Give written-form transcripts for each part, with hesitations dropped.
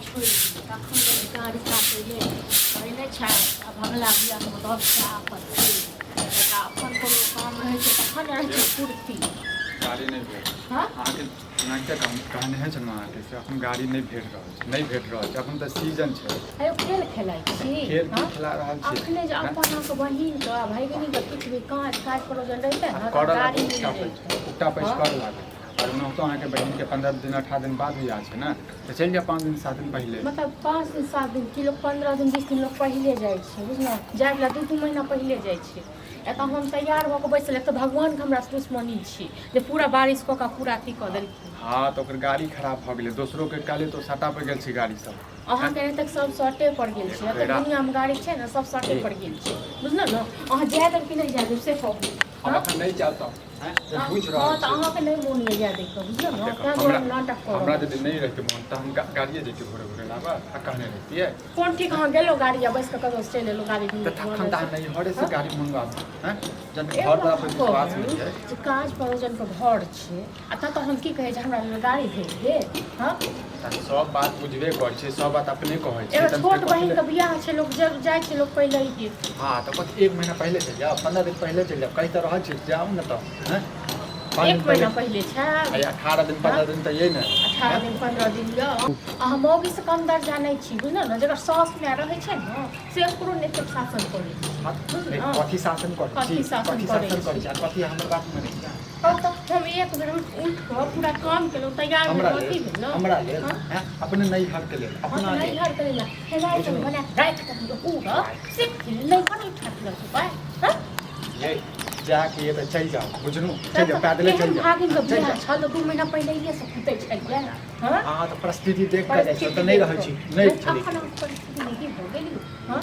छोड़ि दियौ तखन गेलै गाड़ी काटै लेल। कहै नहि छै आ भगला बियाहमे दसटा आपत्ति। एकरा अपन कोनो काम रहै छै तखन ने रहै छै फुर्ती। गाड़ी नहि भेट। हँ। अहाँके एनाहिते कहने छलहुँ अहाँके से अखन गाड़ी नहि भेट रहल छै, नहि भेट रहल छै, अखन तऽ सीजन छै। आइयो खेल खेलाइ छी? खेल की हँ? खेला रहल छी? अखने जे हँ? अपन अहाँके बहिनके आ भगिनीके किछु भी काज काज परोजन रहितै ने तऽ करऽ गाड़ी लागू मिल उकटा जैतै। पैस उकटा पैस हँ? करऽ लागू। आओर ओनाहितो अहाँके बहिनके 15 दिन 18 दिन बाद बियाह छै ने, तऽ चलि जाउ 5 दिन 7 दिन पहिले। मतलब 5 दिन 7 दिन की, लोक 15 दिन 20 दिन लोक पहिले जाइ छै, बुझलहुँ? जायवला 2-2 महीना पहिले जाइ छै। एतऽ हम तैयार भऽ कऽ बैसल, एक तऽ भगवानके हमरा दुश्मनी छी जे पूरा बारिश कऽ कऽ पूरा अथी कऽ देलखिन। हँ, तऽ ओकर गाड़ी खराब भऽ गेलै दोसरोके। काल्हि तऽ सटा पर गेल छै गाड़ी सब। अहाँके एतऽ तक सब सटे पर गेल छै। एतऽ दुनियामे गाड़ी छै ने, सब सटे पर गेल छै, बुझलहुँ ने? अहाँ जाय देब कि नहि जाय देब से कहू। हम हँ। अखन नहि जायब तऽ आँय से बुझि हँ रहल तऽ छी। अहाँके नहि मोन यऽ जाय दैके, बुझलहुँ ने? देखो, ताहि हमरा दुआरे नाटक कऽ हमरा रहल यदि छी। नहि रहितै मोन तऽ हम गाड़िए जैतै भोरे भोरे लाबऽ आ कहने रहितियै। कोन ठीक, अहाँ गेलहुँ गाड़ी आ बैस कऽ कतहु चलि एलहुँ गाड़ी। तऽ तखन तऽ अहाँ नैहरे से हँ? गाड़ी मंगवाबू, आँय, जहन एगो घर वाला पर अहाँ विश्वास कहू नहि है। जे काज परोजनके घर छै आ ततऽ हम की कहै छै, हमरा लेल गाड़ी भेज दे? हँ? तहन सब बात बुझबे करै छै, सब बात अपने कहै छै। एगो तहन छोट फेर कथी बहिनके बियाह छै, लोक जब जाइ छै लोक पहिले ही। हँ, तऽ कथी एक महीना पहिले चलि जाउ, 15 दिन पहिले चलि जाउ, कहि तऽ रहल छी, जाउ ने तऽ, आँय, 5 एक दिन पहिले। महीना पहिले छै। आइ 18 दिन 15 दिन तऽ ये ने। 18 दिन 15 दिन यऽ। अहाँ मौगीसँ कम दर्जा नहि छी, बुझलहुँ ने? जकर सासु माय रहै छै ने, से ओकरो नहि एतेक शासन करै छै। हँ, बुझलहुँ? कथी शासन करै छी? कथी शासन कथी करै शासन करै छी? छी आ कथी हमर बात मानै छी अहाँ? हँ, तऽ हम एक बेर उठि कऽ पूरा काम केलहुँ, तैयार हमरा भेलहुँ, अथी लेल भेलहुँ। हमरा लेल? हँ? आँय, अपने नैहरके लेल। हँ, अपना तऽ लेल। नैहर करै लए खेनाइ सब बुझलहुँ। बना कऽ राखि कऽ पूरा से नैहर नहि ठाकल छै, हँ? ये जाके ये तऽ चलि जाउ, बुझलहुँ? चलि जाउ, पैदले केहन चलि जाउ। भागिनके चलि बियाह जाउ। छल तऽ 2 महीना पहिलैएसँ कुटै छलियै, हँ? हँ, तऽ परिस्थिति देख कऽ जाइ छी, तऽ नहि रहै छी, नहि छलै। अखन हम परिस्थिति नहि भऽ गेली, हँ?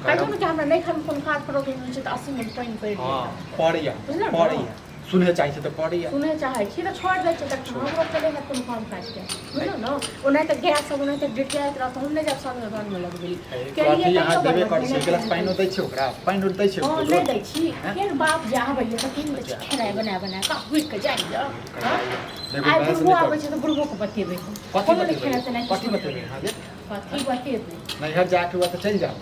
कहियो ने कि हमरा नैहरमे कोनो काज परोजन होइ छै तऽ 80 मन पानि पड़ि हँ। जाइए। पड़ैया। बुझलहुँ ने? पड़ैया, सुनहे चाहै छै तऽ पड़ैया। सुनय चाहै छी तऽ छोड़ि दै छै, तऽ हमरो चलै है कोनो काम काजके, बुझलहुँ ने? ओनाहिते गैस सब ओनाहिते डिटियाइत रहत, हम नहि जायब संगे घरमे लगबै केलियै। कथी अहाँ तैयो देबे बड़ करै छियै? एक गिलास पानिओ दै छियै ओकरा? पानि दै छियै? हँ, नहि दै छी। फेर बाप जे आबैए तऽ कीन दै छी खेनाइ बना बना कऽ, हुकि कऽ जाइए। हँ। देखू, आइ बहस बुढ़बो नहि आबै करू। छै तऽ बुढ़बोके बतेबै हम। कथी कोनो नहि बतेबै? खेनाइ तेनाइ कथी किछु। बतेबै अहाँ ये? कथी बतेबै? नैहर जाके हुआ तऽ चलि जाउ,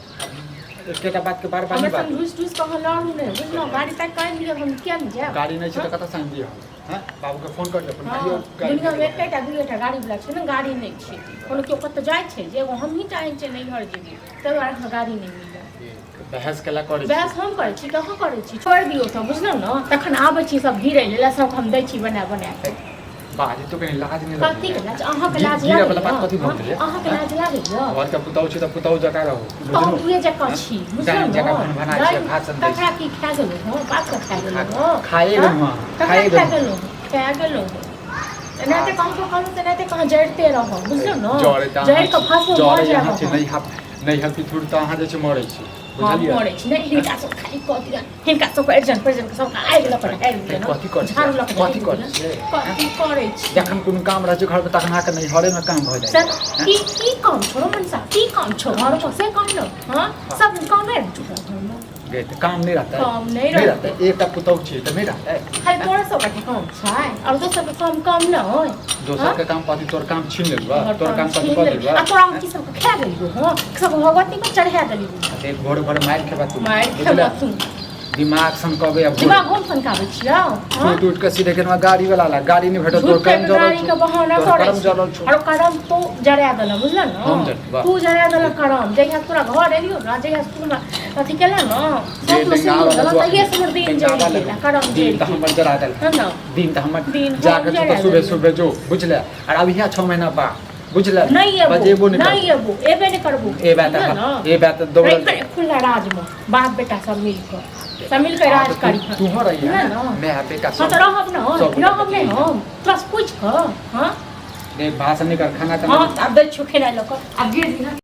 एकेटा बातके बार बार हमरा नहि संग बाजू। ढुसि ढुसि कऽ अहाँ लड़ू नहि, बुझलहुँ? गाड़ी ताकि कऽ आनि लिअ, हम किया नहि जायब? गाड़ी नहि छै तऽ कतऽ से आनि दिअ हम? हँ, बाबूके फोन कर अपन। हँ। कहियौ गाड़ी। दुनियामे एकेटा दुइएटा गाड़ी वला छै ने, गाड़ी नहि छै कोनो, केओ कतऽ जाइ छै जे एगो हमहीं टा आनि छै नैहर जेबै, ताहि दुआरे हमरा गाड़ी नहि मिलल। बहस केला करै छी? बहस हम करै छी? कहाँ करै छी? छोड़ि दियौ सब, बुझलहुँ ने? तखन आबै छी सब गिरै लेल, सबके हम दै छी बना बना कऽ। बाजे तो कहीं लाज नहि कथी के लगैया? लाज? अहाँके लाज गिरऽ लागैया? वाला बात कथी भऽ गेलै? अहाँके लाज लागैया? घरके पुतहु छी तऽ पुतहु जकाँ रहू। तऽ हम बुझलहुँ? दुए जकाँ छी, बुझलहुँ डाइन ने? जकाँ भनभना छियै, भाषण दै। तकरा की खा गेलहुँ हँ? बापके खा गेलहुँ हँ? खाए हँ? गेलहुँ हँ। तकरा खाए खा गेलहुँ। गेलहुँ, खा गेलहुँ। एनाहिते कहाँ कहलहुँ तऽ एनाहिते कहाँ जड़िते रहब, बुझलहुँ ने? जरे तऽ जड़ि कऽ भस्म भऽ जरे जायब। अहाँ छी। अहाँ नैहर नैहर पिथुर तऽ अहाँ जे छै मरै छी। हम बुझलियै? मरै छी नहि, हिनका सब खाली कऽ दिअ, हिनका सबके अरिजन परिजनके सबके आगि लऽ कऽ ढारि दिअ। कथी करै झाड़ू लऽ छियै? कऽ कथी ढारि करै दिअ। छियै? कथी करै छी? जखन कोनो काम रहै छै घरमे तखन अहाँके नैहरेमे काम भऽ जाइ सर छै। की की काम छोड़ो मनसा, की काम छौ घरमे से कह ने? हँ, सब दिन कामे रहै छौ घरमे? गे, तऽ काम नहि रहतै? काम नहि नहि रहतै? रहतै? एकटा पुतहु छियै तऽ नहि रहतै? खाली तोरे सबके काम छै आओर दोसरके काम काम नहि होइ? दोसरके काम कथी? तोर काम छीन लेलुआ? हमर तोर काम कथी छीन कऽ लेलकै। देलुआ? आ तोरा हम की सबके खा गेलियौ? हँ, सब भगवती पर चढ़ा देलियौ। देख, भोरे भोरे मारि खेबा तू। मारि बुझले? खेबऽ तू। दिमाग सन कहबै आब। दिमाग हम सनकाबै छियौ? हँ? सुति उठि कऽ सीधे केना गाड़ी वाला ला, गाड़ी नहि भेटत, तोर झूठे कर्म के जरल गाड़ी छौ। के बहाना तोर करै कर्म छी। जरल छौ। और करम तू जरा देलह, बुझल ने? हम जरेबा? तू जरा देलह करम। जहिया तोरा घर एलियौ ने, जहिया तू हमरा अथी केलह ने, जे सब डेंगावा देलह, लगुआ, तहिये से हमर दिन डेंगावा जरि गेल लगु। आ करम दिन जरि तऽ गेल। हमर जरा देल। है ने? दिन तऽ हमर दिन हम जाके तू जरा तऽ सुबह देलियै। सुबह जो, बुझले? आर अभी 6 महीना बाद, बुझले? नहि एबो। बजेबो नहि नहि करबो। एबो, एबे नहि करबो। एबे तऽ बुझल ने? एबे तऽ दौड़ल। रहि खुला राजमे बाप बेटा सब मिल कऽ, सब मिल कऽ हँ, राज तऽ करी। तू तूहो रहिहे। बुझल ने ने? माय बेटा हँ सब तऽ रहब ने। सब गोटा रहब नहि बतियैहे। हम तोरा से पूछि कऽ? हँ? देख, भाषण नहि कर, खाना हँ। ताना। आब दै छियौ खेनाइ लऽ कऽ, आब गिर दिहऽ।